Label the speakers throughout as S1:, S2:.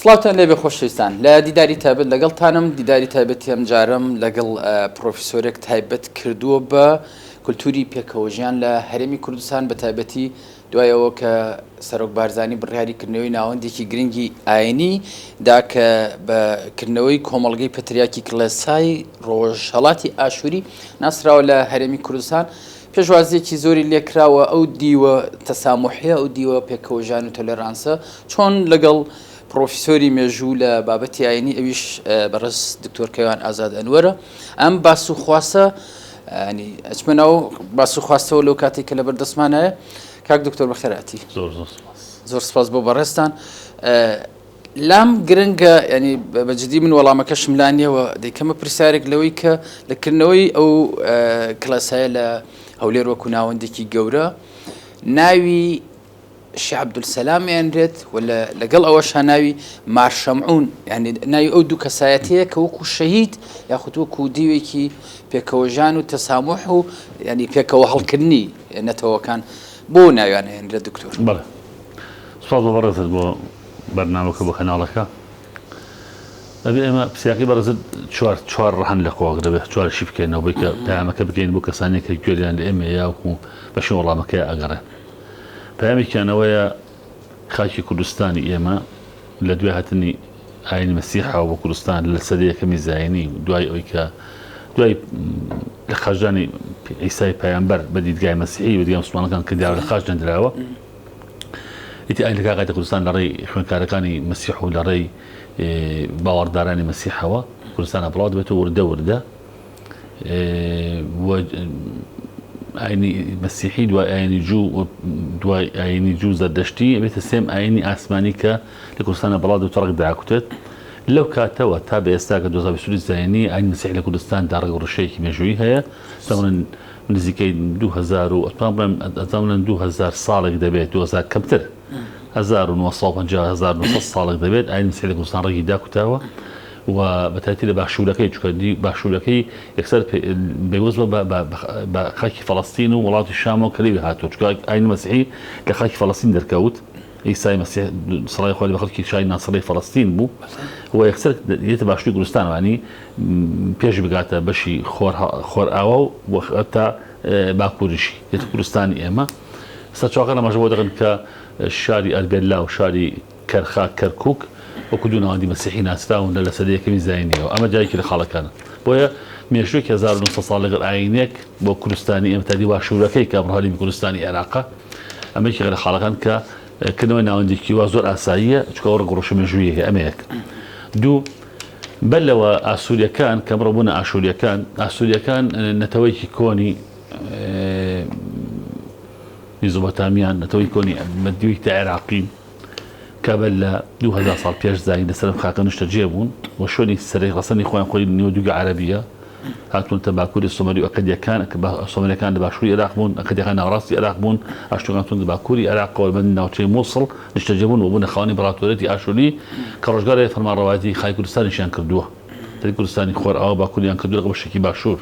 S1: سڵاوتان لێبێ خۆشەویستان لە دیداری تایبەت لەگەڵتانم دیداری تایبەتی ئەمجارەم لەگەڵ پرۆفیسۆرێک تایبەت کردووە بە کولتوری پێکەوەژیان لە هەرێمی کوردستان بە تایبەتی دوای ئەوە کە سەرۆک بارزانی بڕیاری کردنەوەی ناوەندێکی گرنگی ئاینی دا کە بە کردنەوەی کۆمەڵگەی پەتریاکی کڵێسای ڕۆژهەڵاتی ئاشووری ناسراوە لە هەرێمی کوردستان پێشوازیەکی زۆری لێکراوە ئەو دیوە تەساموحیە ئەو دیوە پێکەوەژیان و تۆلێرانسە چۆن لەگەڵ پڕۆفیسۆری مێژوو لە بابەتی ئاینی ئەویش بەڕێز دکتۆر کەیوان ئازاد ئەنوەرە ئەم باس و خواسە ینی ئەچمە ناو باس و خواستەوە لەو کاتێک کە لەبەر دەستمانایە کاک دکتۆر بەخێراتی
S2: زۆر زۆر سپاس
S1: زۆر سپاس بۆ بەڕێزتان لام گرنگە ینی بە جدی من وەڵامەکەشم لا نییەوە دەیکەمە پرسیارێک لەوەی کە لە کردنەوەی ئەو کڵێسایە لە هەولێر وەکو ناوەندێکی گەورە ناوی شێخ عەبدولسەلام ئێنرێت و لەگەڵ ئەوەشا ناوی مار شەمعون یانی ناوی ئەو دوو کەسایەتەیە کە وەکو شەهید یاخود وەکو دیوێکی پێکەوەژان و تەسامح و ینی پێکەوە هەڵکردنی نەتەوەکان بۆ ناویان ئێنرێت دکتۆر؟
S2: بەڵێ سوپاس بۆ بەڕێزت بۆ بەرنامەکە بۆ کەناڵەکە ئەبێ ئێمە پرسیارەکەی بەڕێزت چوار چوار ڕەهەند لە خۆ دەبێت چوارشی بکەینەوە بۆی کە پەیامەکە بگەین بۆ کەسانێک کە گوێیان لە ئێمە یاوکو بەشی وەڵامەکەی ئەگەڕێن پەیامێکیان ئەوەیە خاکی کوردستانی ئێمە لە دوای هاتنی ئاینی مەسیحەوە بۆ کوردستان لە سەدەی یەکەمی زایینی دوای ئەوەی کە دوای لە خاچدانی عیسای پەیامبەر بە دیدگای مەسیحی و دیدگای مسلمانەکان کە دیارە لە خاچ نەدراوە ئیتر ئاین لە کاغەتی کوردستان لە ڕێی خوێندکارەکانی مەسیح و لە ڕێی باوەڕدارانی مەسیحەوە کوردستانە بڵاو دەبێتەوە وردە وردە و ئاینی مەسیحی دوای ئاینی جوو دوای ئاینی جوو زەردەشتی ئەبێتە سێم ئاینی ئاسمانی کە لە کوردستانە بەڵا دوو ڕەگ داکوتێت لەو کاتەوە تا بە ئێستا کە 2020 زایینی ئاین مەسیح لە کوردستاندا ڕەگ و ڕیشەیەکی مێژوویی هەیە تەمەن نزیکەی 2000 و ئەتوان بڵێم ئەتوان بڵێم 2000 ساڵێک دەبێت 2000 کەمتر 1950 1900 ساڵێک دەبێت ئاین مەسیح لە کوردستان ڕەگی داکوتاوە و بەتایبەتی لە باشوورەکەی چونکە دی باشوورەکەی یەکسەر پەیوەست بووە بە خاکی فەڵەستین و وڵاتی شامەوە کە لەوێ هاتووە چونکە ئاینی مەسیحی لە خاکی فەڵەستین دەرکەوت عیسای مەسیح سڵاوی خوای لە خەڵکی شاری ناسڕەی فەڵەستین بوو و یەکسەر دێتە باشووری کوردستان وانی پێش بگاتە بەشی خۆر خۆرئاوا و تا باکووریشی دێتە کوردستانی ئێمە سەرچاوەکان ئاماژە بۆ دەکەن کە شاری ئەربێلا و شاری کەرخا، کەرکوک، وەکو دوو ناوەندی مەسیحی ناسراون لە لە سەدەی یەکەمی زاینییەوە. ئەمە جارێکی لە خاڵەکانە. بۆیە مێژووێکی 1900 ساڵ لەگەڵ ئایینێک بۆ کوردستانی ئێمە تادی باشوورەکەی کە ئەمڕۆ هەرێمی کوردستانی عێراقە، ئەمە یەکێکە لە خاڵەکان کە کردنەوەی ناوەندێکی وا زۆر ئاساییە، چونکە ئەو ڕەگ و ڕەشە مێژوویی هەیە. ئەمە یەک. دوو، بەر لەوە ئاسوورییەکان کە ئەمڕۆ بوونە ئاشوورییەکان، ئاسوورییەکان نەتەوەیەکی کۆنی میزۆپۆتامیان، نەتەوەی کۆنی مەدیوی تا عێراقی کە بەر لە 2000 ساڵ پێش زایین لەسەر ئەم خاکە نیشتەجێ بوون و شوێنی سەرەی ڕەسەنی خۆیان خۆی نێو دووگە عەرەبییە هاتوونەتە باکووری سۆمەری و ئەکەدیەکان کە سۆمەریەکان لە باشووری عێراق بوون ئەکەدیەکان ناوەڕاستی عێراق بوون ئاشووریەکان هاتوونەتە باکووری عێراقەوە لە ناوچەی مووسڵ نیشتەجێ بوون و بوونە خاوەنی ئیمپراتۆریەتی ئاشووری کە ڕۆژگارێ فەرمانڕەوایەتی خاکی کوردستانیشیان کردووە کوردستانی خۆرئاوا باکووریان کردووە لەگەڵ بەشێکی باشوور.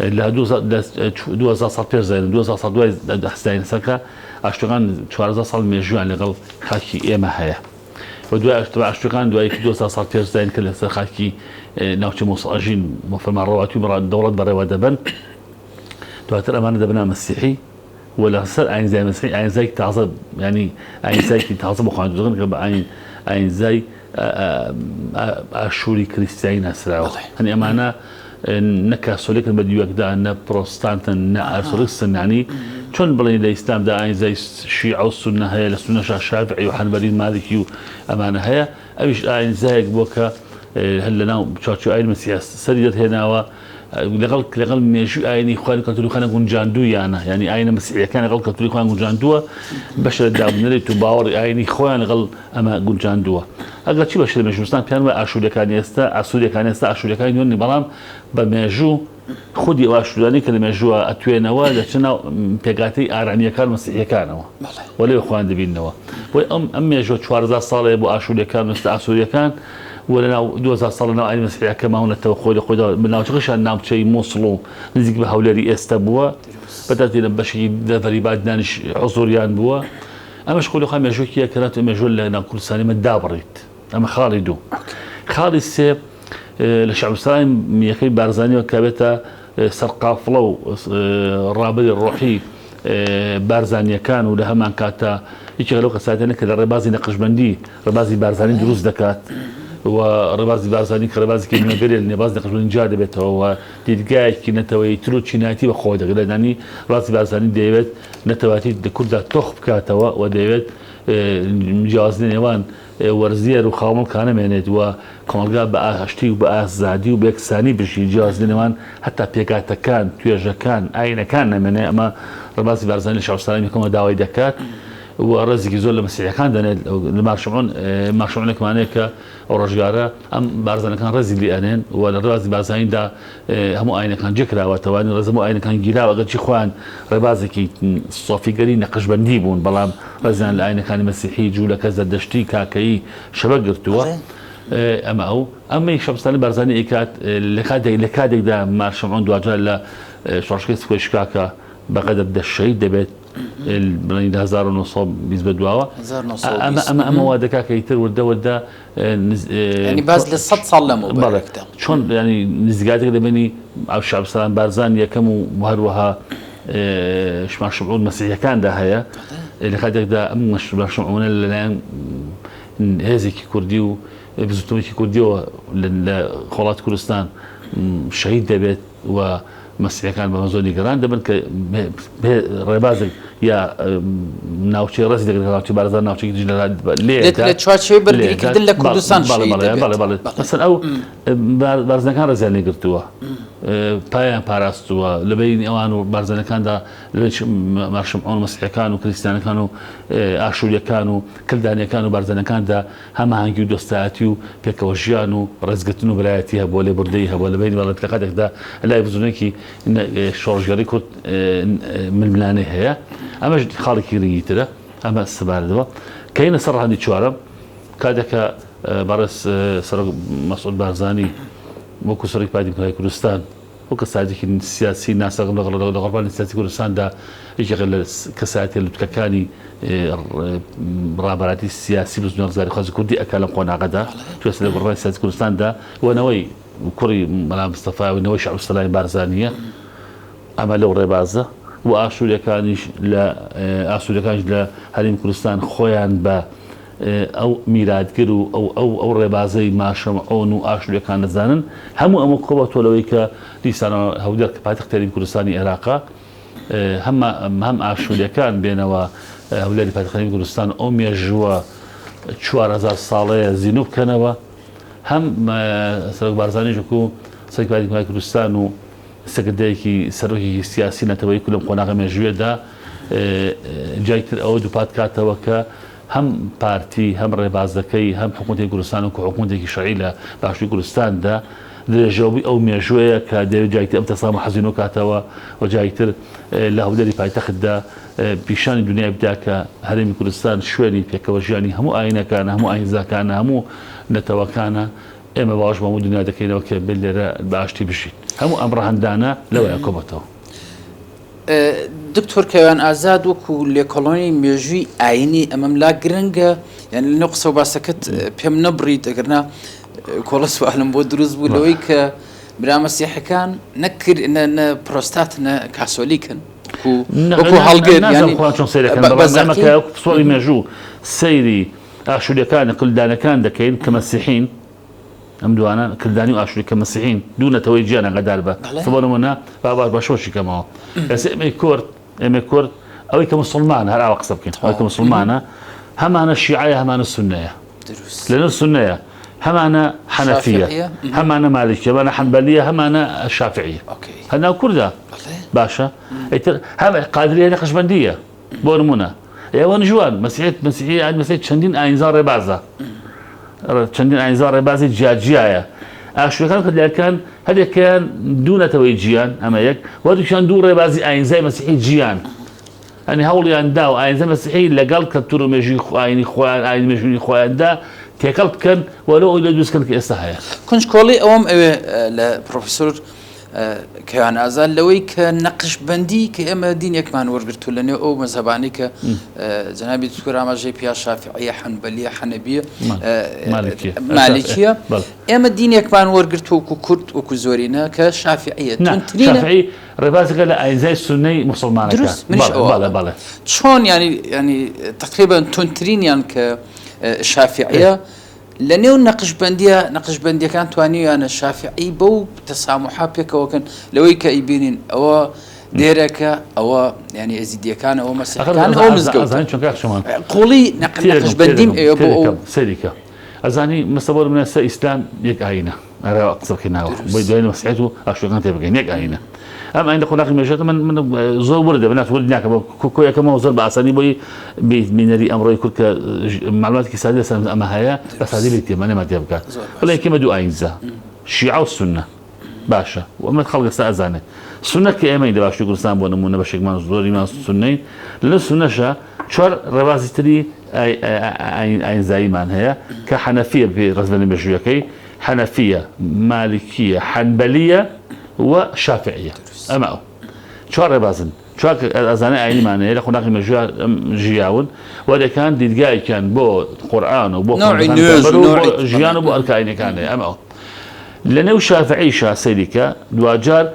S2: لە 2000 ساڵ پێش زایین 2000 ساڵ دوای زایین سەرکە ئاشتەکان 14 ساڵ مێژویان لەگەڵ خاکی ئێمە هەیە و دوای ئاشتەکان دوای 2000 ساڵ پێش زایین کە لەسەر خاکی ناوچە مووسڵ ئەژین و فەرمانڕەواتی و دەوڵەت بەڕێوە دەبەن دواتر ئەمانە دەبنە مەسیحی و لەسەر ئاینزای مەسیحی ئاینزای تازە ینی ئاینزایکی تازە بۆ خۆیان دروست دەکەن کە بە ئاین ئاینزای ئاشووری کریستیانی ناسراوە هەنی ئەمانە نە کاسۆلیکن بە دیوەکدا نە پرۆستانتن نە ئارسۆلیکسن یانی چۆن بڵێن لە ئیسلامدا ئاینزای شیعە و سوننە هەیە لە سوننەشا شافعی و حەنبەلی و مالکی و ئەمانە هەیە ئەویش ئاینزایەک بووە کە هەر لەناو چوارچێوەی ئاین مەسیح سەری دەرهێناوە لەگەڵ لەگەڵ مێژووی ئاینی خۆیان کەلتوری خۆیان گونجاندوویانە یعنی ئاینە مەسیحیەکان لەگەڵ کەلتوری خۆیان گونجاندووە بەشە لە دابنرێت و باوەڕی ئاینی خۆیان لەگەڵ ئەمە گونجاندووە ئەگەر چی بەشە لە مێژوونووسان پێیان وایە ئاشووریەکانی ئێستا ئاسووریەکانی ئێستا ئاشووریەکانی نوێن بەڵام بە مێژوو خودی ئەو ئاشوورانەی کە لە مێژووە ئەتوێنەوە دەچنە ناو پێکهاتەی ئارامییەکان و مەسیحییەکانەوە و لەوێ خۆیان دەبیننەوە. بۆیە ئەم ئەم مێژووە 4000 ساڵەیە بۆ ئاشوورییەکان و ئێستا ئاسوورییەکان و لە ناو 2000 ساڵ لە ناو ئایینی مەسیحییەکە ماونەتەوە خۆی لە خۆیدا ناوچەکەشیان ناوچەی مووسڵ و نزیک بە هەولێری ئێستا بووە بەتایبەتی لە بەشێکی دەڤەری بادینانیش حزووریان بووە. ئەمەش خۆی لە خۆی مێژوویەکیە کە ناتوانێت مێژوو لە ناو کوردستانی ئێمە دابڕیت. ئەمە خاڵی دوو. خاڵی سێ لە شەعبستانی یەکەی بارزانیەوە کە بێتە سەرقافڵە و ڕابەری ڕۆحی بارزانییەکان و لە هەمان کاتدا یەکێکە لەو کەسایەتیانە کە لە ڕێبازی نەقشبەندی ڕێبازی بارزانی دروست دەکات و ڕێبازی بارزانی کە ڕێبازێکی نوێگەریە لە نێبازی نەقشبەندی جیا دەبێتەوە و دیدگایەکی نەتەوەیی تر و چینایەتی بە خۆوە دەگرێت یانی ڕێبازی بارزانی دەیەوێت نەتەوایەتی لە کورددا تۆخ بکاتەوە و دەیەوێت جیاوازی لە نێوان وەرزێر و خاومڵکا نەمێنێت و کۆمەڵگا بە ئاشتی و بە ئازادی و بە یەکسانی بژی، جیاوازی لە نێوان هەتا پێکهاتەکان، توێژەکان، ئایینەکان نەمێنێ، ئەمە ڕێبازی بارزانی لە شارستانی یەکەمەوە داوای دەکات و ڕێزێکی زۆر لە مەسیحیەکان دەنێت لە مارشمعون مارشمعونێکمان هەیە کە ئەو ڕۆژگارە ئەم بارزانەکان ڕێزی لێ ئەنێن و لە ڕێبازی بارزانیدا هەموو ئاینەکان جێ کراوەتەوە یانی ڕێز هەموو ئاینەکان گیراوە ئەگەرچی خۆیان ڕێبازێکی سۆفیگەری نەقشبەندی بوون بەڵام ڕێزیان لە ئاینەکانی مەسیحی جوولەکە زەردەشتی کاکەیی شەبەک گرتووە ئەمە ئەو ئەمەی شەمسانی بارزانی ئەیکات لە کاتێک لە کاتێکدا مارشمعون دواجار لە شۆڕشەکەی سکۆی شکاکە بەقەدر دە شەهید دەبێت بڵێن لە 1920 بە دواوە ئەمە ئەمە ئەمە وا دەکات کە ئیتر وردە وردە
S1: ینی باز لە سە ساڵ لەمەوبەر
S2: چۆن ینی نزیکاتێک دەبینی ئەو شابسان بارزان یەکەم و هەروەها شما شمعون مەسیحەکاندا هەیە لە کاتێکدا ئەم شمعونە لەلایەن هێزێکی کوردی و بزوتنەوەیەکی کوردیەوە لە خۆڵات کوردستان شەهید دەبێت و مەسیحەکان بەمە زۆر نیگەران دەبن کە ڕێبازێک یا ناوچەی ڕێزی دەگرن ناوچەی بارزان ناوچەیەکی دژ
S1: لێ لە چوارچێوەی بەرگریکردن لە کوردستان شەهید دەبێت.
S2: بەڵێ بەڵێ مەسەن ئەو بارزانەکان ڕێزیان لێ گرتووە پایان پاراستووە لە بەینی ئەوان و بارزانەکاندا مارشمعون مەسیحەکان و کریستیانەکان و ئاشووریەکان و کلدانیەکان و بارزانەکاندا هەماهەنگی و دۆستایەتی و پێکەوە ژیان و ڕێزگرتن و برایەتی هەبووە، لێبوردەیی هەبووە لە بەینی بەڵێ لە کاتێکدا لای بزوونێکی شۆڕشگێڕی کورد ململانێ هەیە. ئەمەش خاڵێکی گرنگی ترە. ئەمە سەبارەت بە کەینە سەر ڕەهەندی چوارەم کاتێک کە بەڕێز سەرۆک مەسعود بارزانی وەکوو سەرۆکی پارتی دیموکراتی کوردستان وەک کەسایەتیەکی سیاسی ناسراو لە گۆڕپانی سیاسی کوردستاندا یەکێکە لە کەسایەتیە لوتکەکانی ڕابەرایەتی سیاسی بزوتنەوەی ڕزگاریخوازی کوردی ئەکا لەم قۆناغەدا توێسە لە گۆڕپانی سیاسی کوردستاندا و نەوەی کوڕی مەلا مستەفا و نەوەی شێخ عەبدولسەلامی بارزانیە ئەمە لەو ڕێبازە و ئاشوریەکانیش لە ئاسوریەکانیش لە هەرێمی کوردستان خۆیان بە ئەو میراتگر و ئەو ئەو ئەو ڕێبازەی ماشەمعۆن و ئاشوریەکان دەزانن، هەموو ئەمە کۆبەتەوە لەوەی کە دیسانەوە هەولێر کە پایتەختی هەرێمی کوردستانی ئێراقە هەم هەم ئاشوریەکان بێنەوە هەولێری پایتەختی هەرێمی کوردستان ئەو مێژووە 4000 ساڵەیە زینوو بکەنەوە هەم سەرۆک بارزانیش وەکو سەرۆکی پارتی دیموکراتی کوردستان و سەرکردەیەکی سەرۆکێکی سیاسی نەتەوەیی کورد لەم قۆناغە مێژوویەدا جای تر ئەوە دووپات کاتەوە کە هەم پارتی هەم ڕێبازەکەی هەم حکوومەتی کوردستان وەکو حکوومەتێکی شەرعی لە باشووری کوردستاندا درێژەوەی ئەو مێژووەیە کە دەیەوێت جای تر ئەم تەساموحە زینوو کاتەوە و جای تر لە هەولێری پایتەختدا پیشانی دنیای بدا کە هەرێمی کوردستان شوێنی پێکەوە ژیانی هەموو ئایینەکانە هەموو ئایینزاکانە هەموو نەتەوەکانە ئێمە باوەش بە هەموو دنیا دەکەینەوە کە بێت لێرە بە ئاشتی بژین. هەموو ئەم ڕەهەندانە لەوەیا کۆبەتەوە.
S1: دکتۆر کەیوان ئازاد وەکو لێکۆڵەوەی مێژووی ئاینی ئەمەم لا گرنگە یعنی لەنێو قسە و باسەکەت پێم نەبڕیت ئەگەرنا کۆڵە سوالم بۆ دروست بوو لەوەی کە برا مەسیحەکان نەکرد نە پرۆستات نە کاسۆلیکن وەکو هەڵگر
S2: یانی چۆن سەیرەکەن بەڵام ئێمە کە وەکو پسپۆڕی مێژوو سەیری ئاشوریەکان کلدانەکان دەکەین کە مەسیحین ئەم دوانە کلدانی و ئاشوری کە مەسیحین دوو نەتەوەی جیان ئاگادار بە بۆ نمونە با باش باشۆشی کەمەوە ئێستا ئێمەی کورد ئێمەی کورد ئەوەی کە مسلمان هەر ئاوا قسە بکەین ئەوەی کە مسلمانە هەمانە شیعەیە هەمانە سوننەیە لەنێو سوننەیە هەمانە حەنەفیە هەمانە مالکیە هەمانە حەنبەلیە هەمانە شافعیە هەناو کوردە باشە ئیتر هەم قادریە نەقشبەندیە بۆ نمونە ئێوە نژوان مەسیحیت مەسیحی یان مەسیح چەندین ئاینزا ڕێبازە چەندین ئاینزا ڕێبازی جیاجیایە ئاشوەکان کردیارکان هەرێکیان دوو نەتەوەی جیان ئەمە یەک وەردووکیان دوو ڕێبازی ئاینزای مەسیحی جیان ئەنی هەوڵیان دا و ئاینزای مەسیحی لەگەڵ کەلتور و مێژووی ئاینی خۆیان ئاین مێژووی خۆیاندا تێکەڵ بکەن و لەو ئەوی لە دروست کەن کە ئێستا هەیە.
S1: کنجکۆڵی ئەوەم ئەوێ لە پرۆفیسۆر. کەیوان ئازاد لەوەی کە نەقشبەندی کە ئێمە دینێکمان وەرگرتوو لە نێو ئەو مەزهەبانەی کە جەنابی دکتۆر ئاماژەی پیا شافعیە حەنبەلیە حەنەبیە مالیکیە ئێمە دینێکمان وەرگرتوو وەکو کورد وەکو زۆرینە کە شافعیە توندترینە
S2: شافعی ڕێبازێکە لە ئاینزای سوننەی موسڵمانەکان
S1: دروست منیش
S2: بەڵێ
S1: ئەوە
S2: بەڵێ بەڵێ
S1: چۆن یانی یانی تقریبا توندترینیان کە شافعیە لە نێو نەقشبەندیە نەقشبەندیەکان توانیویانە شافعی بەو تەساموحە پێکەوەکەن لەوەی کە ئەیبینین ئەوە دێرەکە ئەوە یانی ئێزیدیەکان ئەوە مەسیحەکان ئەوە مزگەوتە
S2: ئەزانی چۆن کاک شەمان
S1: قوڵی نەقشبەندیم ئەوێ بۆ ئەو
S2: سەیریکە ئەزانی مەسە بۆ منە سە ئیسلام یەک ئاینە ئەرا قسە بکەین ناوە بۆی دوای مەسیحیەت و ئاشوەکان تێ بگەین یەک ئاینە ئەم ئاینە قۆناغی مێژێت من من زۆر وردە بنات ورد ناکەم کۆیەکەمەوە زۆر بە ئاسانی بۆی بینەری ئەمڕۆی کورد کە معلوماتێکی سادە لەسەر ئەمە هەیە بە سادی لێ تێ مەنێ تێ بکات بڵێ کێمە دوو ئاینزا شیعە و سوننە باشە و ئەمە خەڵک ئێستا ئەزانێ سوننە کە ئێمەین لە باشووری کوردستان بۆ نموونە بەشێکمان زۆریمان سوننەین لە سوننەشە چوار ڕێبازی تری ئاینزاییمان هەیە کە حەنەفیە پێی ڕەزبەندی مێژوویەکەی حەنەفیە، مالکیە، حەنبەلیە و شافعیە. ئەمە ئەو چوار ڕێبازن. چوار ئەزانای ئاینیمان هەیە لە قۆناغی مێژوویا ژیاون و دەکان دیدگایەکیان بۆ قورئان و بۆ
S1: نوعی نوێژ و
S2: بۆ
S1: نوعی
S2: ژیان و بۆ ئەرکە ئاینیەکان هەیە. ئەمە ئەو. لە نێو شافعیشا سەیری کە دواجار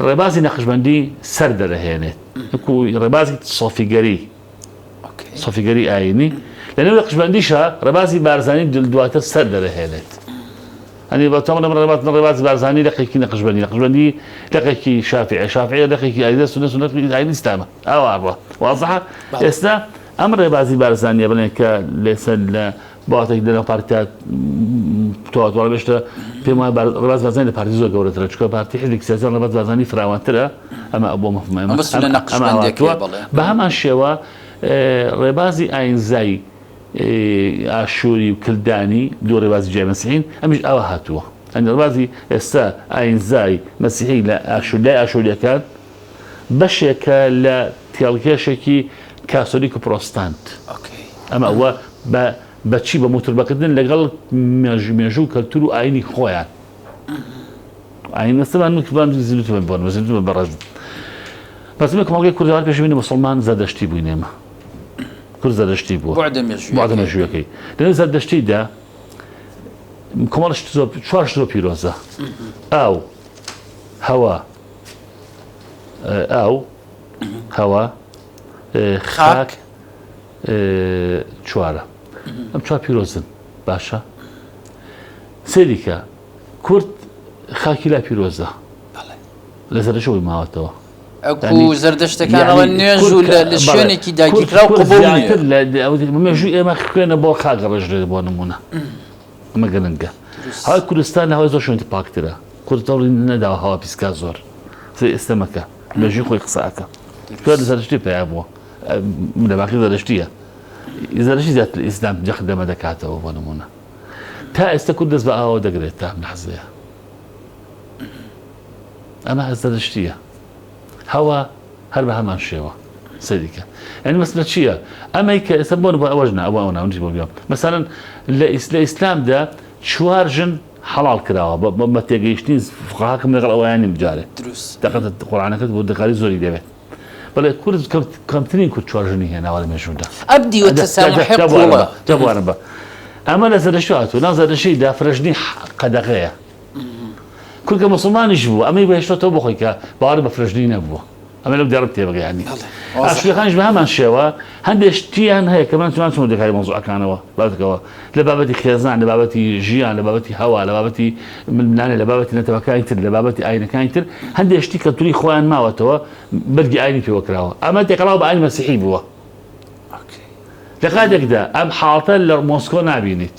S2: ڕێبازی نەقشبەندی سەر دەرەهێنێت وەکوو ڕێبازی سۆفیگەری. سۆفیگەری ئایینی لە نێو نەقشبەندیشا ڕێبازی بارزانی دواتر سەر دەرەهێنێت. ئەنی بە تۆ بڵێم ڕێباز ڕێبازی بارزانی لقێکی نەقشبەندی نەقشبەندی لقێکی شافعی شافعی لقێکی ئایینە سوننە سوننە ئایینی ئیسلامە ئاوا ئەڕوا وازحە ئێستا ئەم ڕێبازی بارزانیە بڵێن کە لێسەر لە باتێک لەناو پارتیا تەواتوانە بێشتە پێم وایە ڕێباز بارزانی لە پارتی زۆر گەورەترە چونکە پارتی حیزبێکی سیاسی ڕێباز بارزانی فراوانترە ئەمە بۆ مەفهومە ئێمە
S1: مەبەست لە
S2: ئەمە
S1: نەقشبەندیەکەیە
S2: هاتووە
S1: بەڵێ.
S2: بە هەمان شێوە ڕێبازی ئاینزای ئاشووری و کلدانی دوو ڕێبازی جیای مەسیحین ئەمیش ئاوا هاتووە ئەنی ڕێبازی ئێستا ئاینزای مەسیحی لە ئاشوور لای ئاشووریەکان بەشێکە لە تێڵکێشێکی کاسۆلیک و پرۆستانت ئەمە ئەوە بە بەچی بە موتوربەکردن لەگەڵ مێژوو و کەلتور و ئاینی خۆیان ئاین مەسەمان مکبان زیندوو بۆن زیندوو بەڕێز بەس کۆمەڵگەی کوردەوار پێشبینی مسلمان زەردەشتی بووین ئێمە کورد زەردەشتی بووە
S1: بوعدە
S2: مێژوویەکەی لەنێو زەردەشتیدا کۆمەڵ شت زۆر چوار شت زۆر پیرۆزە ئاو هەوا ئاو هەوا خاک چوارە ئەم چوار پیرۆزن باشە سەیریکە کورد خاکی لا پیرۆزە لە زەرەشەوەی ماوەتەوە
S1: ئەکو زەردەشتەکان ئەڵێن نوێژ و لە شوێنێکی داگیرکراو قبوڵ نییە.
S2: مێژووی ئێمە خوێنە بۆ خاک ڕێژرێت بۆ نمونە ئەمە گرنگە هەوای کوردستان لە هەوای زۆر شوێنی پاکترە کورد دەوڵی نەداوە هەوا پیسکا زۆر ئێستا مەکە مێژووی خۆی قسە ئەکا تۆ لە زەردەشتی پەیا بووە لە باقی زەردەشتیە زەردەشتی زیاتر ئیسلام جەخت لەمە دەکاتەوە بۆ نمونە تا ئێستا کورد دەست بە ئاوە دەگرێت تا ئەم لەحزەیە ئەمە زەردەشتیە هەوا هەر بە هەمان شێوە سەریکە یعنی مەسلە چییە ئەمەی کە ئێستا بۆ بۆ ئەوەش نا ئەوە ئەو ناونجی بۆ بیام مەسەلەن لە لە ئیسلامدا چوار ژن حەڵاڵ کراوە بە تێگەیشتنی فقهاکەم لەگەڵ ئەوەیان نیم جارێ
S1: دروست
S2: دەقەت قورئانەکەت وردەکاری زۆری دەوێت بەڵێ کورد کەمترین کورد چوار ژنی هێناوە لە مێژوودا
S1: ئەم دیوە تەساموحی قوڵە
S2: دەبوارم بە ئەمە لە زەردەشتی هاتووە ناو زەردەشتیدا فرەژنی قەدەغەیە کورد کە موسڵمانیش بوو ئەمەی بەهێشتەوە بۆ خۆی کە باوەڕی بە فرەژنی نەبووە ئەمە لەو دێڕە تێبگە یانی ئاشوریەکانیش بە هەمان شێوە هەندێک شتیان هەیە کە من چمان چۆن دەکاری مەوزوعەکانەوە بابەتەکەەوە لە بابەتی خێزان لە بابەتی ژیان لە بابەتی هەوا لە بابەتی ململانێ لە بابەتی نەتەوەکانی تر لە بابەتی ئاینەکانی تر هەندێک شتی کەلتوری خۆیان ماوەتەوە بەرگی ئاینی پێوە کراوە ئەمە تێکەڵاو بە ئاینی مەسیحی بووە لە کاتێکدا ئەم حاڵتە لە مۆسکۆ نابینیت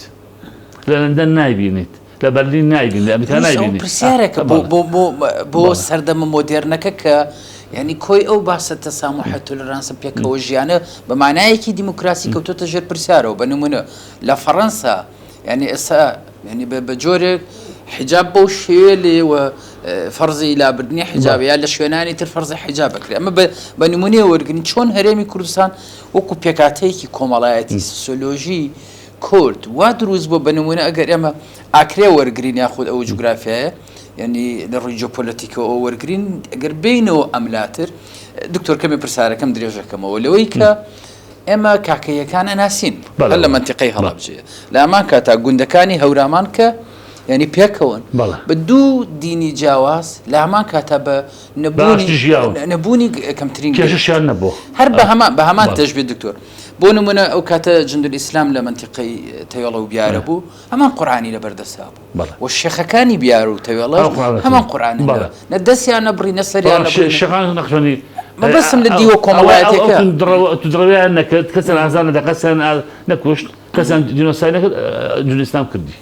S2: لە لەندەن نایبینیت لە بەرلین نایبینی لە ئەمریکا نایبینی.
S1: پرسیارێکە بۆ بۆ بۆ بۆ سەردەمە مۆدێرنەکە کە یعنی کۆی ئەو باسە تەساموحە tolerance ە پێکەوە ژیانە بە مانایەکی دیموکراسی کەوتۆتە ژێر پرسیارەوە بە نمونە لە فەڕەنسا یعنی ئێستا یعنی بە جۆرێک حیجاب بەو شێوەیە لێ و فەرزی لابردنی حیجاب یا لە شوێنانی تر فەرزی حیجاب بکرێت ئەمە بە نمونەیە وەرگین چۆن هەرێمی کوردستان وەکو پێکاتەیەکی کۆمەڵایەتی سۆسیۆلۆژی کورد وا دروست بووە بە نموونە ئەگەر ئێمە ئاکرێ وەرگرین یاخود ئەو جوگرافیایە یعنی لە ڕووی جۆپۆلەتیکەوە وەرگین ئەگەر بینەوە ئەملاتر دکتۆر کەمێ پرسیارەکەم درێژەکەمەوە لەوەی کە ئێمە کاکەیەکان ئەناسین هەر لە مەنتیقەی هەڵەبجەیە لە هەمان کاتا گوندەکانی هەورامان کە یعنی پێکەوەن بە دوو دینی جیاواز لە هەمان کاتا بە نەبوونی کەمترین
S2: کێشەشیان نەبوو
S1: هەر بە هەمان بە هەمان تەشبێت دکتۆر بۆ نمونە ئەو کاتە جندول ئیسلام لە مەنتیقەی تەوێڵە و بیارە بوو هەمان قورئانی لەبەردەستا بوو و شێخەکانی بیار و تەوێڵە هەمان قورئانی نە دەستیان نەبڕی نە سەریان نەبڕی.
S2: شێخان نەقشبەندی
S1: مەبەستم لە دیوە کۆمەڵایەتیەکە.
S2: توندڕەویان نەکرد، کەسیان ئازار نەدا، کەسیان نەکوشت، کەسیان جینۆساید نەکرد، جندی ئیسلام کردی.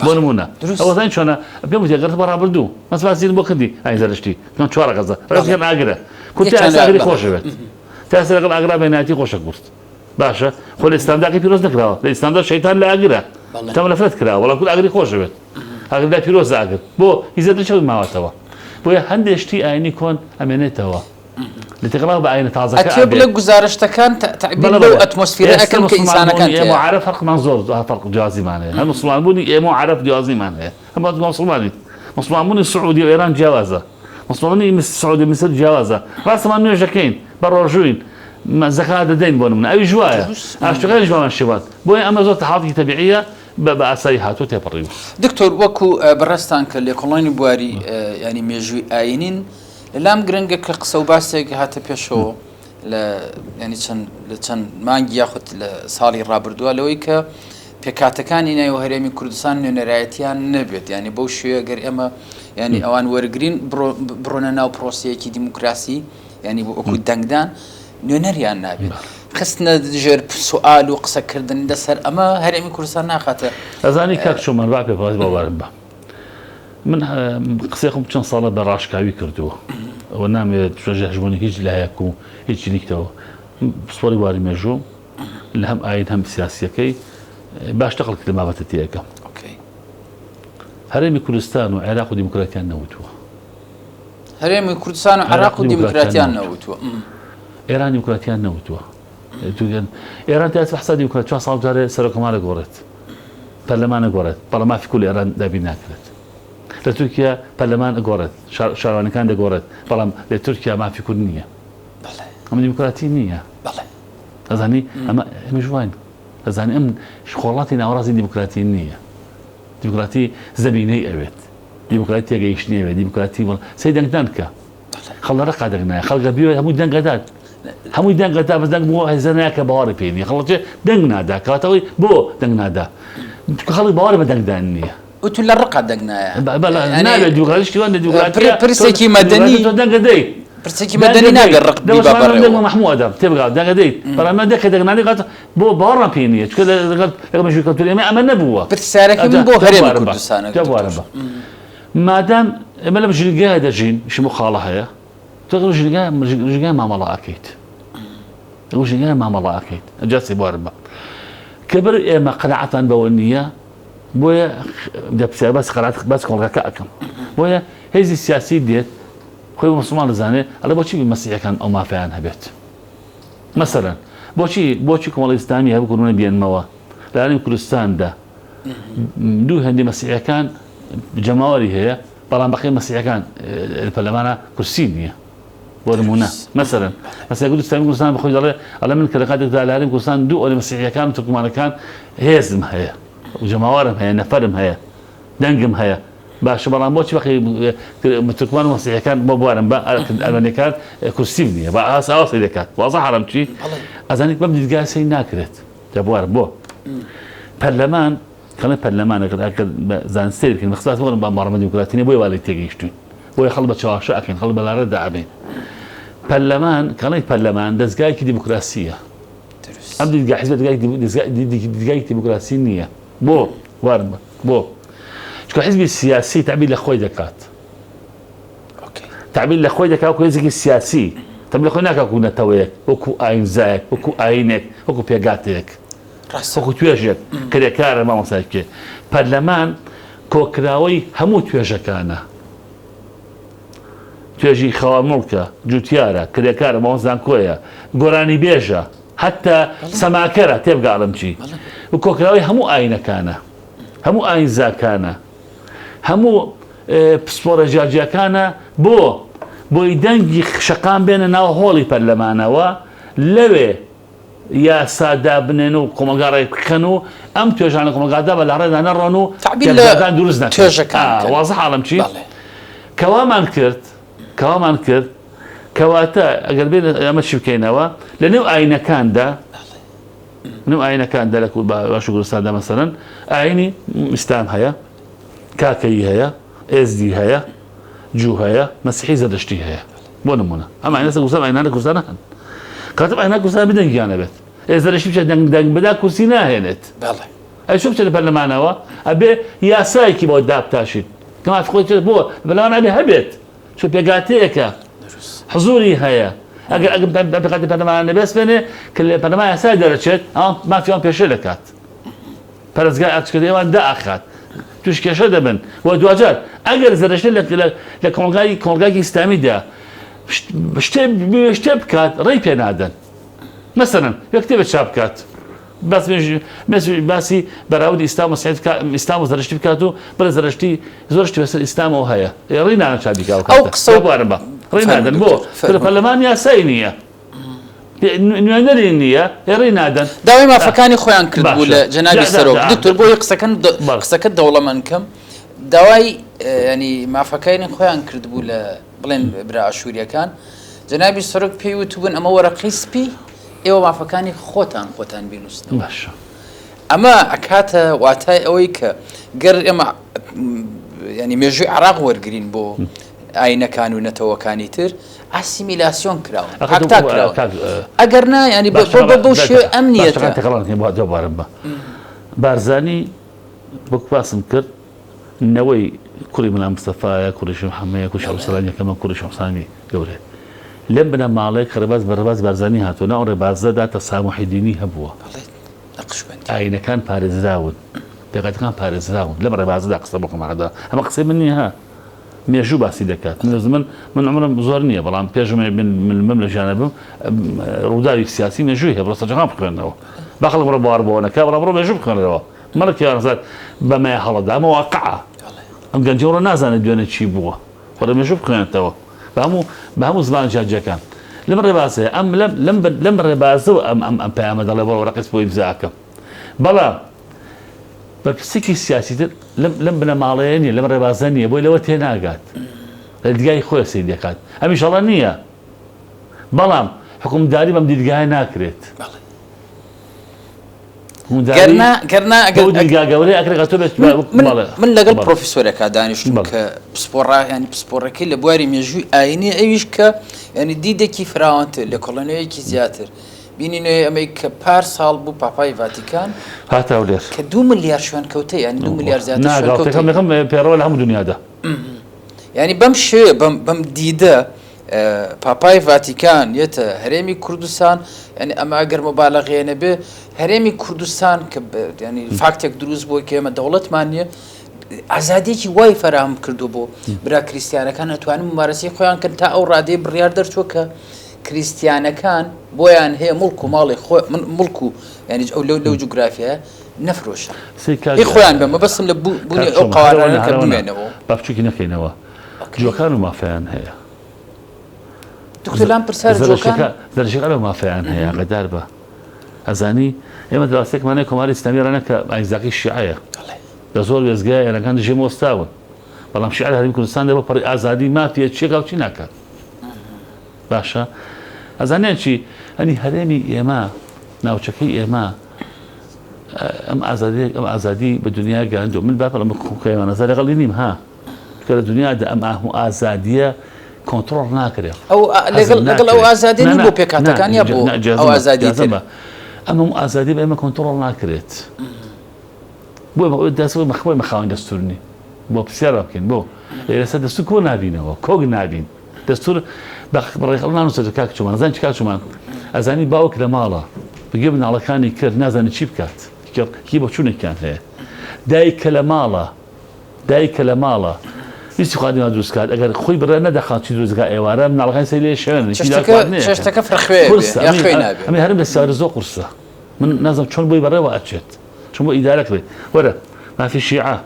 S2: بۆ نمونە ئەوە زانی چۆنە پێم وتی گەڕت بە ڕابردوو مەس باسی بۆ کردی ئاین زەرشتی چۆن چوار ڕەگەزە ڕەگەزیان ئاگرە کورتی ئاگری خۆشەوێت تا لەگەڵ ئاگرا بێناتی خۆشە کورد باشە خۆ لە ئیسلامدا ئاگر پیرۆز نەکراوە لە ئیسلامدا شەیتان لە ئاگرە تەمە نەفرەت کراوە بەڵام کورد ئاگری خۆشەوێت ئاگر لای پیرۆزە ئاگر بۆ هیچ لە چەوی ماوەتەوە بۆیە هەندێک شتی ئاینی کۆن ئەمێنێتەوە لە تێکەڵاو بە ئاینە تازەکە
S1: ئەتوێ بڵێ گوزارشتەکان تەعبیر لەو ئەتمۆسفیرە ئەکەن کە ئینسانەکان
S2: ئێمە عەرەب فەرقمان زۆر فەرق جیاوازیمان هەیە هەر موسڵمانبوونی ئێمە و عەرەب جیاوازیمان هەیە هەموو موسڵمانین موسڵمانبوونی سعودی و ئێران جیاوازە موسڵمانی سعودی میسر جیاوازە ڕاستە مان نوێژەکەین بە ڕۆژووین زەکات دەدەین بۆ نمونە ئەویش وایە ئاشتەکانیش بامان شێوات بۆیە ئەمە زۆر تەحاڵێکی تەبیعیە بە بە ئاسایی هاتوو تێپەڕیوە.
S1: دکتۆر وەکو بەڕێزتان کە لێکۆڵانی بواری ینی مێژووی ئاینین لەلام گرنگە کە قسە و باسێک هاتە پێشەوە لە ینی چەند لە چەند مانگی یاخود لە ساڵی ڕابردووە لەوەی کە پێکهاتەکانی ناو هەرێمی کوردستان نوێنەرایەتیان نەبێت یانی بەو شێوەیە گەر ئێمە ینی ئەوان وەرگین بڕۆنە ناو پرۆسەیەکی دیموکراسی ینی بۆ وەکو دەنگدان نوێنەریان نابێت خستنە ژێر سوال و قسەکردن لەسەر ئەمە هەرێمی کوردستان ناخاتە
S2: ئەزانی کاک چۆمان با پێ باز باوەرم بە من قسەی خۆم چەند ساڵە بە ڕاشکاوی کردووە ئەوە نامەوێت ژێر هەژمۆنی هیچ لایەک و هیچ لیکتەوە پسپۆری بواری مێژوو لە هەم ئاین هەم سیاسیەکەی باشتر خەڵک لە بابەتە تێئەگەم. هەرێمی کوردستان و عێراق و دیموکراتیان نەوتووە.
S1: هەرێمی کوردستان و عێراق و دیموکراتیان نەوتووە.
S2: ئێران دیموکراتیان نەوتووە. ئێران تا ئێستا حساب دیموکرات چوار ساڵ جارێ سەرۆککۆمار گۆڕێت پەرلەمان گۆڕێت بەڵام مافی کورد لە ئێران دابین ناکرێت. لە تورکیا پەرلەمان گۆڕێت شارەوانیەکان دەگۆڕێت بەڵام لە تورکیا مافی کورد نییە. ئەمە دیموکراتی نییە. ئەزانی ئەمە ئێمەش واین ئەزانی ئەم خۆڵاتی ناوەڕاستی دیموکراتی نییە دیموکراتی زەمینەی ئەوێت دیموکراتی تێگەیشتنی ئەوێت دیموکراتی وڵ سەی دەنگدان بکە خەڵ لە ڕقا دەنگ نایە خەڵکە بیوێت هەمووی دەنگ ئەدات هەمووی دەنگ ئەدا بەس دەنگ بۆ هێزە نایە کە باوەڕی پێ نییە خەڵک دەنگ نادا کەواتەوەی بۆ دەنگ نادا خەڵک باوەڕی بە دەنگدان نییە
S1: وتو لە ڕقا دەنگ نایە
S2: نابێت دیموکراتی شتی وان دیموکراتی
S1: پرسێکی مەدەنی
S2: تۆ دەنگە دەیت
S1: پرسێکی مەدەنی نابێت ڕق بیبا بەڕێوە
S2: مەحموو ئەدەم تێبگا دەنگە دەیت بەڵام من دەکە دەنگ نادەی بۆ باوەڕم پێ نییە چونکە لەگەڵ لەگەڵ مێژووی کەلتوری ئێمە ئەمە نەبووە
S1: پرسیارەکەی من بۆ هەرێمی کوردستانە
S2: دکتۆر مادام ئێمە لەم ژینگەیە دەژین شم و خاڵە هەیە تۆ لەگەڵ ژینگە ژینگە مامەڵە ئەکەیت لەگەڵ ژینگە مامەڵە ئەکەیت ئەجا سێ بوارم بە کە بەر ئێمە قەناعەتمان بەوە نییە بۆیە دەپرسیار باسی قەناعەت باسی کۆمەڵگاکە ئەکەم بۆیە هێزی سیاسی دێت خۆی بە موسڵمان دەزانێت ئەڵێ بۆچی مەسیحەکان ئەو مافیان هەبێت مەسەلەن بۆچی بۆچی کۆمەڵی ئیسلامی هەبوو کوردونه بێنمەوە لە هەرێمی کوردستاندا دوو هەندی مەسیحەکان جەماوەری هەیە بەڵام بەقی مەسیحەکان لە پەرلەمانە کورسی نییە بۆ نمونە مەسەلەن مەسیحی کوردستان کوردستان بەخۆی دەڵێ ئەڵێ من کە لە کاتێکدا لە هەرێمی کوردستان دوو ئەوەی مەسیحیەکان و تورکمانەکان هێزم هەیە جەماوەرم هەیە نەفەرم هەیە دەنگم هەیە باشە بەڵام بۆچی بەقی تورکمان و مەسیحیەکان بۆ بوارم بە ئەرمەنیەکان کورسیم نییە بە ئاس ئاوا سەیر دەکات وازە حەرەم چی ئەزانیت بەم دیدگا سەیر ناکرێت جا بوارم بۆ پەرلەمان کەڵێ پەرلەمان ئەگەر ئەگەر بە زانست سەیر بکەین بەخساس بڵێم بە مەڕمە دیموکراتی نیە بۆیە وا لێی تێگەیشتوین بۆیە خەڵک بە چەواشە ئەکەین خەڵک بە لاڕێدا ئەبەین پەرلەمان کەڵێ پەرلەمان دەزگایەکی دیموکراسیە ئەم دیدگا حزب دیدگایەکی دیموکراسی نییە بۆ وارم بۆ چونکە حزبی سیاسی تەعبیر لە خۆی دەکات تەعبیر لە خۆی دەکات وەکو هێزێکی سیاسی تەعبیر لە خۆی ناکات وەکو نەتەوەیەک وەکو ئاینزایەک وەکو ئاینێک وەکو پێگاتەیەک وەکو توێژێک کرێکارە مامۆستای کێ پەرلەمان کۆکراوەی هەموو توێژەکانە توێژی خاوەن موڵکە جوتیارە کرێکارە مامۆستا زانکۆیە گۆرانی بێژە حتا سەماکەرە تێبگا ئەڵێم چی و کۆکراوەی هەموو ئاینەکانە هەموو ئاینزاکانە هەموو. پسپۆڕە جیاجیاکانە بۆ بۆی دەنگی شەقام بێنە ناو هۆڵی پەرلەمانەوە لەوێ یاسا دابنێن و کۆمەڵگا ڕێک بخەن و ئەم توێژانە کۆمەڵگادا بە لاڕێدا نەڕۆن و
S1: تعبیر لە
S2: پێکدادان دروست نەکەن.
S1: توێژەکان
S2: ئا،
S1: بکەن.
S2: وازحە ئەڵێم چی؟
S1: بەڵێ.
S2: کەوامان کرد کەوامان کرد کەواتە ئەگەر بێن ئەمە چی بکەینەوە لە نێو ئاینەکاندا نێو ئاینەکاندا لە باشوور کوردستاندا مەسەلەن ئاینی ئیسلام هەیە کاکەیی هەیە ئێزدی هەیە جوو هەیە مەسیحی زەردەشتی هەیە بۆ نمونە ئەم ئاینە کوردستان ئاینانە کوردستان هەن کاتم ئاینا کوردستان بدەنگیان نەبێت ئێ زەردەشتی بچێت دەنگ دەنگ بدا کورسی ناهێنێت
S1: بەڵێ
S2: ئەی چۆن بچێتە پەرلەمانەوە ئەبێ یاسایەکی بۆ دابتاشیت کە مافی خۆی بۆ پەرلەمان ئەبێ هەبێت چون پێکهاتەیەکە حزوری هەیە ئەگەر ئەگەر پێکهاتەی پەرلەمان نەبێت سپێنێ کە لە پەرلەمان یاسای دەرەچێت ئەوان مافی ئەوان پێشێل دەکات پەرستگای ئاچکردی ئەوان دائەخات توش کێشە دەبن و دواجار ئەگەر زەرەشتە لە کۆمەڵگای کۆمەڵگایەکی ئیسلامیدا شتێ شتێ بکات ڕێی پێ نادەن مەسەلەن یەک کتێبێک چاپ بکات باس باسی بەراوردی ئیسلام و سعید ئیسلام و زەرشتی بکات و بڵێ زەرشتی زۆر شتی بەسەر ئیسلامەوە هەیە ڕێی نادەن چاپی کە
S1: ئەو قسە
S2: و بوارم بە ڕێی نادەن بۆ پەرلەمان یاسایی نییە نوێنەری نییە ڕێی نادەن
S1: داوای مافەکانی خۆیان کردبوو لە جەنابی سەرۆک دکتۆر بۆیە قسەکەن قسەکە دەوڵەمەند کەم داوای ینی مافەکانی خۆیان کردبوو لە بڵێن برا ئاشووریەکان جەنابی سەرۆک پێی وتبوون ئەمە وەرەقەی سپی ئێوە مافەکانی خۆتان خۆتان بینووسنەوە.
S2: باشە.
S1: ئەمە ئەکاتە واتای ئەوەی کە گەر ئێمە ینی مێژووی عراق وەرگین بۆ ئاینەکان و نەتەوەکانی تر ئاسیمیلاسیۆن کراون پاکتا کراون ئەگەر نا ینی بەو شێوە ئەم نیەتە
S2: دووبارە بە بارزانی وەک باسم کرد نەوەی کوڕی مەلا مستەفایە، کوڕی شێخ حەمەیە، کوڕی شێخ عەبدولسەلامی یەکەمە، کوڕی شێخ حوسامی گەورەیە. لەم بنەماڵەیە کە ڕێباز بە ڕێباز بارزانی هاتووە، ناو ڕێبازەدا تەساموحی دینی هەبووە. ئایینەکان پارێزراون، پێکهاتەکان پارێزراون. لەم ڕێبازەدا قسە بۆ کەماڵەدا. ئەمە قسەی من نییە ها. مێژوو باسی دەکات. من من عومرم زۆر نییە، بەڵام پێش ئەوەی من من لە ژیانە بم، ڕووداوی سیاسی مێژووی هەیە. بڕۆ سەرچاوەکان بخوێنەوە. با خەڵک بڕۆ باوەڕ بەوە نەکا، بەڵام بڕۆ مێژوو بخوێنەرەوە. مەڵێ کێوانزاد بەمەیە هەڵەدا ئەمە واقعە ئەم گەنجە وڕە نازانێت دوێنێ چی بووە خۆ لە مێژوو بخوێنێتەوە بە هەموو بە هەموو زمانە جیاجیاکان لەم ڕێبازەیە ئەم لەم لەم لەم ڕێبازەوە ئەم ئەم ئەم پەیامە دەڵێ بۆ ڕەقیس بۆ ئیمزا ئەکەم بەڵام بەرپرسێکی سیاسی تر لەم لەم بنەماڵەیە نییە لەم ڕێبازە نییە بۆی لەوە تێناگات لە دیدگای خۆی سەیر دەکات ئەمیش هەڵە نییە بەڵام حکومداری بەم دیدگایە ناکرێت.
S1: گەرنا گەرنا
S2: ئەگەر دیدگا گەورەیە ئەکرێت کە تۆ بێت
S1: من من لەگەڵ پرۆفیسۆرێکا دانیشتم کە پسپۆڕا ینی پسپۆڕەکەی لە بواری مێژووی ئاینی ئەویش کە ینی دیدێکی فراوانتر لە کۆڵێنەوەیەکی زیاتر بینینەوەی ئەمەی کە پار ساڵ بوو پاپای ڤاتیکان
S2: هاتە هەولێر
S1: کە دو ملیار شوێنکەوتە یانی دو ملیار زیاتر شوێنکەوتەی
S2: یەکەم پێڕەوە لە هەموو دنیادا
S1: یانی بەم شێوەیە بەم بەم دیدە پاپای ڤاتیکان یەتە هەرێمی کوردستان یعنی ئەمە ئەگەر مبالغەیە نەبێ هەرێمی کوردستان کە ینی فاکتێک دروست بووە کە ئێمە دەوڵەتمان نییە ئازادیەکی وای فەراهەم کردو بۆ برا کریسیانەکان ئەتوانن ممارەسی خۆیان کرد تا ئەو ڕادەیە بڕیار دەرچوە کە کریسیانەکان بۆیان هەیە مڵک و ماڵی خۆ من مڵک و ینی ئەو لەو لەو جوگرافیە نەفرۆشن خۆیان بە مەبەستم لە بوونی ئەو قوارانە کە بمێنەوە
S2: با بچووکی نەکەینەوە جوەکان و مافیان هەیە.
S1: دکتۆر لام پرسیار جوەکان
S2: زەرشەکان ئەو مافیان هەیە ئاگادار بە ئەزانی ئێمە دراوسێکمان هەیە کۆماری ئیسلامی ئێرانە کە ئایینزاکەی شیعەیە لە زۆر وێستگەیە ئێرانەکان دژی وەستاون بەڵام شیعە لە هەرێمی کوردستان دەبێ پەڕی ئازادی مافیە چیەکا و چی ناکات باشە ئەزانیان چی ئەنی هەرێمی ئێمە ناوچەکەی ئێمە ئەم ئازادی ئەم ئازادی بە دنیا گەاندو من با بڵێم خۆیان لەگەڵی نیم ها چونکە لە دنیادا ئەم ئاه و ئازادییە کۆنتڕۆڵ ناکرێ
S1: ئەو لەگەڵ لەگەڵ ئەو ئازادی بۆ پێکهاتەکان یا بۆ ئەو ئازادی تر
S2: ئەم هەموو ئازادی بە ئێمە کۆنتڕۆڵ ناکرێت بۆ دەست خۆی مەخاوەن دەستور نین بۆ پرسیار بکەین بۆ لێرە دەستور کۆ نابینەوە کۆک نابین دەستور بە ڕێکخەڵ نانووسێت کاک چومان زان کاک چومان ئەزانی باوک لە ماڵە بگێ مناڵەکانی کرد نازانێت چی بکات کی بۆ چونێکیان هەیە دایک کە لە ماڵە دایک کە لە ماڵە ویستی خواردنی وا دروست کات ئەگەر خۆی بڕیار نەدا خاڵ چی دروست دەکات ئێوارە مناڵەکانی سەری لێ شێوێنن هیچ
S1: چێشتەکە
S2: خواردن نەیەکەن.
S1: چێشتەکە فرەخوێ بێ
S2: قورسە
S1: یا
S2: ئەمەی
S1: خوێی نابێ.
S2: ئەمەی هەرم لە سیارە زۆر قورسە من نازانم چۆن بۆی بەڕێوە ئەچێت چۆن بۆ ئیدارە کرێت وەرە مافی شیعە.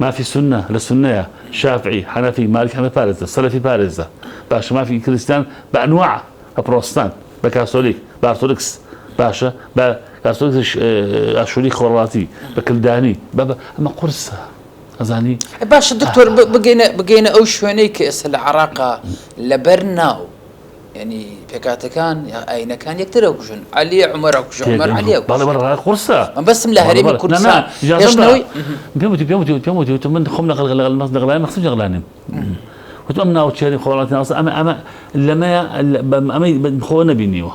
S2: مافی سوننە لە سوننەیە، شافعی، حەنەفی، مالکی هەمە پارێزە، سەلەفی پارێزە. باشە مافی کریستیان بە ئەنواع، بە پرۆستانت، بە کاسۆلیک، بە ئارتۆدکس، باشە بە کاسۆلیکیش ئاشووری خۆرهەڵاتی، بە کلدانی، بە بە ئەمە قورسە. ئەزانی؟
S1: باشە دکتۆر بگەینە بگەینە ئەو شوێنەی کە ئێستا لە عێراقا لەبەر ناو یعنی پێکهاتەکان یا ئاینەکان یەکتر ئەکوژن عەلی عومەر ئەکوژێ عومەر عەلی ئەکوژێ.
S2: بەڵێ بەڵێ قورسە.
S1: مەبەستم لە هەرێمی کوردستان
S2: هێشتنەوەی پێم وتی پێم وتی پێم وتی وتم من خۆم لەگەڵ لەگەڵ لەگەڵ مەخصوص لەگەڵانیم وتم ئەم ناوچەیە خۆڵاتی ناوسە ئەمە ئەمە لەمەیە ئەمەی خۆ نەبینیوە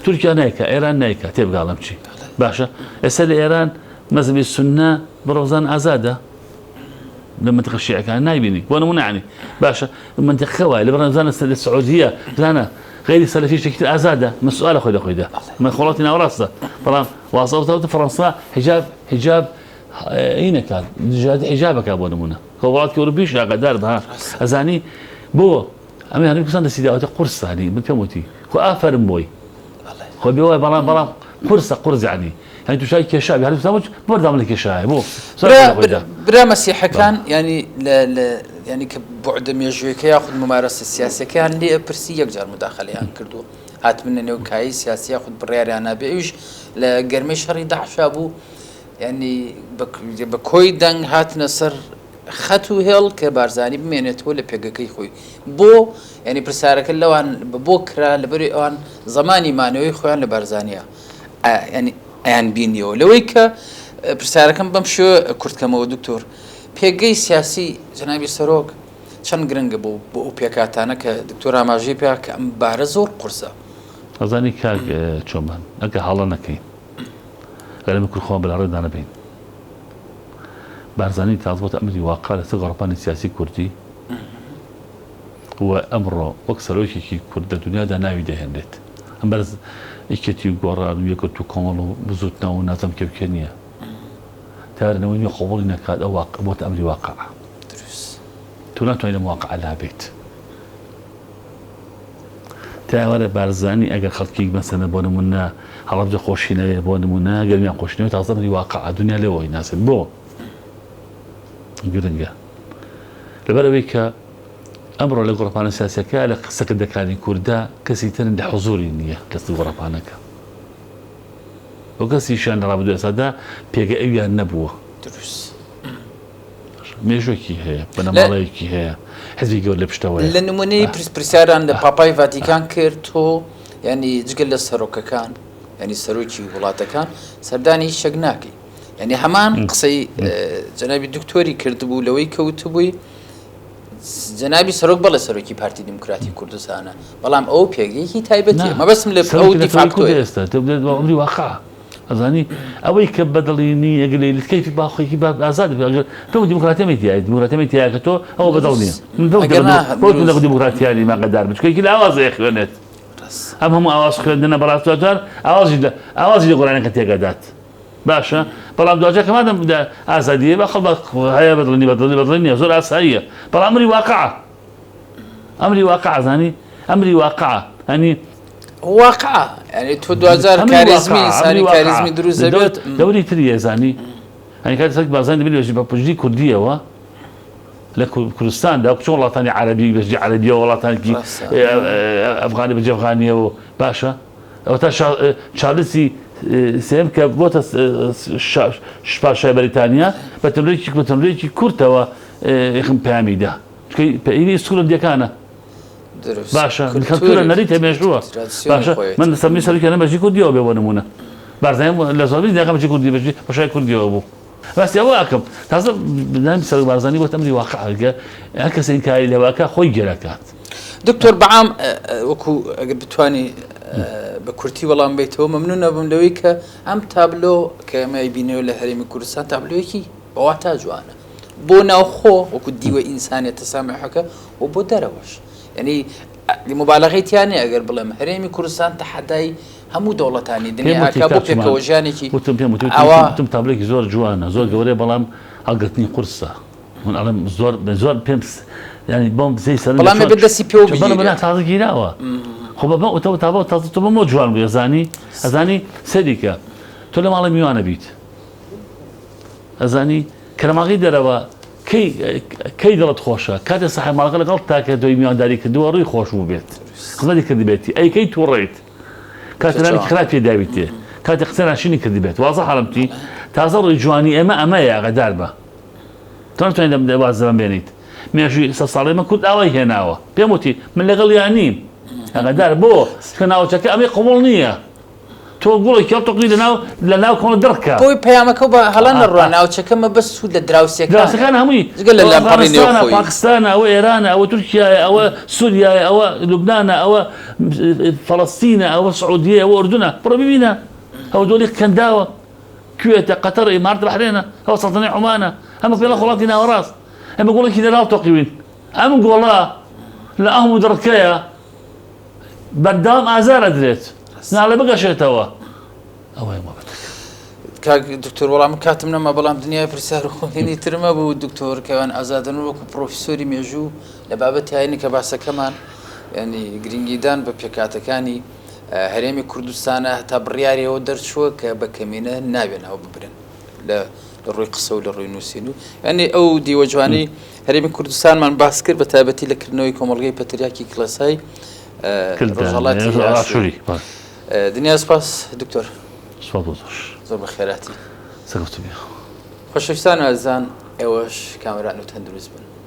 S2: تورکیا نایکا ئێران نایکا تێبگاڵم چی باشە ئێستا لە ئێران مەزهەبی سوننە بڕۆزان ئازادە لە منطقە شیعەکان نایبینی بۆ نمونە عنی باشە منطقەکە وایە لە بڕۆزان لە سعودیە زانە غیری سەلەفی شتێکی تر ئازادە من سوالە خۆی لە خۆیدا من خۆڵاتی ناوەڕاستە بەڵام وازە فەڕەنسا حیجاب حیجاب ئینەکات دژایەتی حیجابەکە بۆ نمونە خۆ وڵاتی ئەوروپیش ئاگادار بە ئەزانی بۆ ئەمە هەرێمی کوردستان دەستی داوەتە قورسانی من پێم وتی خۆ ئافەرم بۆی خۆ بێ وای بەڵام بەڵام قورسە قورس یعنی یعنی تووشای کێشا بێ هەر بۆ بەردەوام لە کێشایە بۆ
S1: برا مەسیحەکان ینی لە ینی کە بعدە مێژوویەکە یاخود ممارەسە سیاسەکەیان لێ پرسی یەکجار مداخلەیان کردووە هاتبنە نێو کایی سیاسی یاخود بڕیاریان نابێ ئەویش لە گەرمەی شەڕی داعشا بوو ینی بە کۆی دەنگ هاتنە سەر خەت و هێڵ کە بارزانی بمێنێتەوە لە پێگەکەی خۆی بۆ یعنی پرسیارەکە لەوان بۆ کرا لەبەری ئەوان زمانی مانەوەی خۆیان لە بارزانە ینی ئەیان بینیەوە لەوەی کە پرسیارەکەم بەم شێوە کورتکەمەوە دکتۆر پێگەی سیاسی جەنابی سەرۆک چەند گرنگە بۆ بۆ ئەو پێکاتانە کە دکتۆر ئاماژەی پێ کە ئەم بارە زۆر قورسە.
S2: ئەزانی کاک چۆمان ئەگە هەڵە نەکەین گەر ئێمە کورد خۆمان بەلاڕێدا نەبەین بارزانی تازە بۆتە ئەمری واقع لەسەر گۆڕەپانی سیاسی کوردی و ئەمڕۆ وەک سەرۆکێکی کورد لە دنیادا ناوی دەهێنرێت. ئەم بەرز یەکێتی و گۆڕان و یەکگرتوو کۆمەڵ و بزووتنەوە و نازم کێ و کێ نییە. تا نەوەی نوێ قبوڵی نەکات ئەو واقع بۆتە ئەمری واقع.
S1: دروست.
S2: تۆ ناتوانانی لەم واقعە لابێیت. تا ئێوارە بارزانی ئەگەر خەڵکی مەسەلەن بۆ نموونە هەڵەبجە خۆشی نەوێ بۆ نموونە گەرمیان خۆشی نەوێ تازە ئەمری واقعە دنیا لێوەی ناسێت بۆ گرنگە لەبەر ئەوەی کە ئەمڕۆ لە گۆڕەپانە سیاسەکە لە قسەکردەکانی کووردا کەسی تر لە حزوری نییە لەسەر گۆڕەپانەکە و کەسیشیان لە ڕابردوو ئێستادا پێگە ئەویان نەبووە.
S1: دروست.
S2: مێژووێکی هەیە، بنەماڵەیەکی هەیە، حزبی گەورە لە پشتەوەیە.
S1: لە نمونەی پرسیاران لە پاپای ڤاتیکان کرد تۆ ینی جگە لە سەرۆکەکان ینی سەرۆکی وڵاتەکان سەردانی هیچ شتێک ناکەی ینی هەمان قسەی جەنابی دکتۆری کردبوو لەوەی کەوتبووی جەنابی سەرۆک بەڵێ سەرۆکی پارتی دیموکراتی کوردستانە بەڵام ئەو پێگەیەکی تایبەتی مەبەستم لە ئەو دیفاکتۆ
S2: ئێستا ئەمری واقع ئەزانی ئەوەی کە بەدڵی نی ئەگەر لەیلت کەیفی با خۆیکی با ئازاد بێ ئەگەر تۆ دیموکراتیەمی تیایە دیموکراتیەمی تیایە کە تۆ ئەوە بەدڵ نییە من بەو
S1: ئەگەر نا
S2: بەو
S1: دروست.
S2: لەگەڵ دیموکراتیانی ماگەدار بم چونکە یەکی لە ئاوازە ئەخوێنێت ئەم هەموو ئاواز خوێندنە بەڕاست دوجار ئاوازی لە ئاوازی لە گۆرانیەکە تێکەدات باشە بەڵام دوجار کە مادەم ئازادیە بە خەڵ هەیە بەدڵنی بەدڵنی بەدڵی نییە زۆر ئاساییە بەڵام ئەمری واقعە ئەمری واقع زانی ئەمری واقع ئەنی
S1: واقع یعنی تۆ دواجار کاریزمی ئینسانی کاریزمی دروست دەبێت
S2: دەوری تری زانی ئەنی کاتی سەرک بازان دەبێت بەژی بە پشتی کوردیەوە لە کوردستاندا چۆن وڵاتانی عەربی بەژی عەربیە وڵاتانێکی ئەفغانی بەجی ئەفغانیەوە باشە ئەو تا چارلسی سێم کە بۆتە پاشای بەریتانیا بە تەمرێکی بە تەمرێکی کورتەوە یەخم پەیامی دا چونکە پەیوی سکولەندیەکانە باشە کەلتورە نەریتە مێژووە باشە من سەمی سەرکە نەمەژی کوردیەوە بێ بۆ نمونە بارزانی لە زۆربەی دنیاکە بەجی کوردی بەجی بەشای کوردیەوە بوو باسی ئەوە ئەکەم تازە نامی سەرۆک بارزانی بۆ ئەمری واقع گە هەر کەس ئینکاری لەوەکە خۆی گێرەکات.
S1: دکتۆر بەعام وەکو ئەگەر بتانی بە کورتی وەڵام بیتەوە مەمنون نەبم لەوەی کە ئەم تابلۆ کە ئێمە بینەوە لە هەرێمی کوردستان تابلۆیەکی بەواتا جوانە بۆ ناوخۆ وەکو دیوە ئینسانیە تەسامحەکە و بۆ دەرەوەش یعنی مبالغەی تیا نیە ئەگەر بڵێم هەرێمی کوردستان تەحەدای هەموو دەوڵەتانی دنیا ئەکا بۆ پێکەوە ژیانێکی
S2: وتم پێم وتم
S1: ئاوا
S2: وتم تابلۆیەکی زۆر جوانە زۆر گەورەیە بەڵام هەڵگرتنی قورسە من ئەڵێم زۆر زۆر پێم ینی بۆم زەی سەر
S1: بەڵام ئەبێت دەستی پێوە
S2: بەڵێ
S1: بگیرێت.
S2: تازە گیراوە خۆ بە بەم تابۆ تازە تۆ بەمەوە جوان بووی ئەزانی ئەزانی سەریکە تۆ لە ماڵی میوانە بیت ئەزانی کە لە ماڵی دەرەوە. کەی کەی دڵت خۆشە کاتێ ساحێب ماڵەکە لەگەڵ تاکە تۆی میوانداری کردووە ڕووی خۆش بووبێت خزمەتی کردبێتی ئەی کەی تووڕەیت کاتێ نانێکی خراپ پێ داویتێ کاتێ قسە ناشینی کردبێت وازە حاڵمتی تازە ڕووی جوانی ئێمە ئەمەیە ئاگادار بە تۆ ناتوانیت لەم واز لەمە بێنیت مێژووی سە ساڵی من کورد ئاوای هێناوە پێم وتی من لەگەڵ یان نیم ئاگادار بۆ چونکە ناوچەکە ئەمەی قبوڵ نییە تۆ گوڵی کێڵ تۆقی لەناو لەناو کۆڵە دڕکە.
S1: بۆی پەیامەکەو بە هەڵە نەڕوا ناوچەکە مەبەست سوود لە دراوسێکانە
S2: دراوسێکان هەمووی
S1: جگە لە
S2: ئەوە
S1: لامپەڕی
S2: ئەفغانستانە
S1: نێوخۆیی.
S2: پاکستانە ئەوە ئێرانە ئەوە تورکیایە ئەوە سوریایە ئەوە لوبنانە ئەوە فەڵەستینە ئەوە سعودیەیە ئەوە ئوردنە بڕۆ ببینە ئەوە دۆلی کەنداوە کوێتە قەتەر ئیمارات بەحرێنە ئەوە سەڵتەنەی عومانە هەمە پێڵە خۆڵاتی ناوەڕاست ئێمە گوڵێکی دەلاڵ تۆقیوین ئەم گوڵە لە ئەم و دڕکەیە بەردەوام ئازار ئەدرێت ناڵێ بگەشێتەوە ئەوەیە مۆبەتەکە.
S1: کاک دکتۆر وەڵام من کاتم نەما بەڵام دنیای پرسیار و خۆێنی ترمە بوو دکتۆر کەوان ئازادن وەکو پرۆفیسۆری مێژوو لە بابەتی هاینی کە باسەکەمان ینی گرنگیدان بە پێکاتەکانی هەرێمی کوردستانە هەتا بڕیارەوە دەرچووە کە بە کەمینە ناوێ ناو ببرن لە لە ڕووی قسە و لە ڕووی نووسین و یعنی ئەو دیوە جوانی هەرێمی کوردستانمان باس کرد بە تایبەتی لە کردنەوەی کۆمەڵگەی پەتریاکی کڵێسای ڕۆژهەڵاتی ئاشووری دنیا سپاس دکتۆر
S2: سپاس بۆ تۆش
S1: زۆر بەخێراتی
S2: سەرکەوتوو بی
S1: خۆشەویستان و ئازیزان ئێوەش کامەران و تەندروست بن.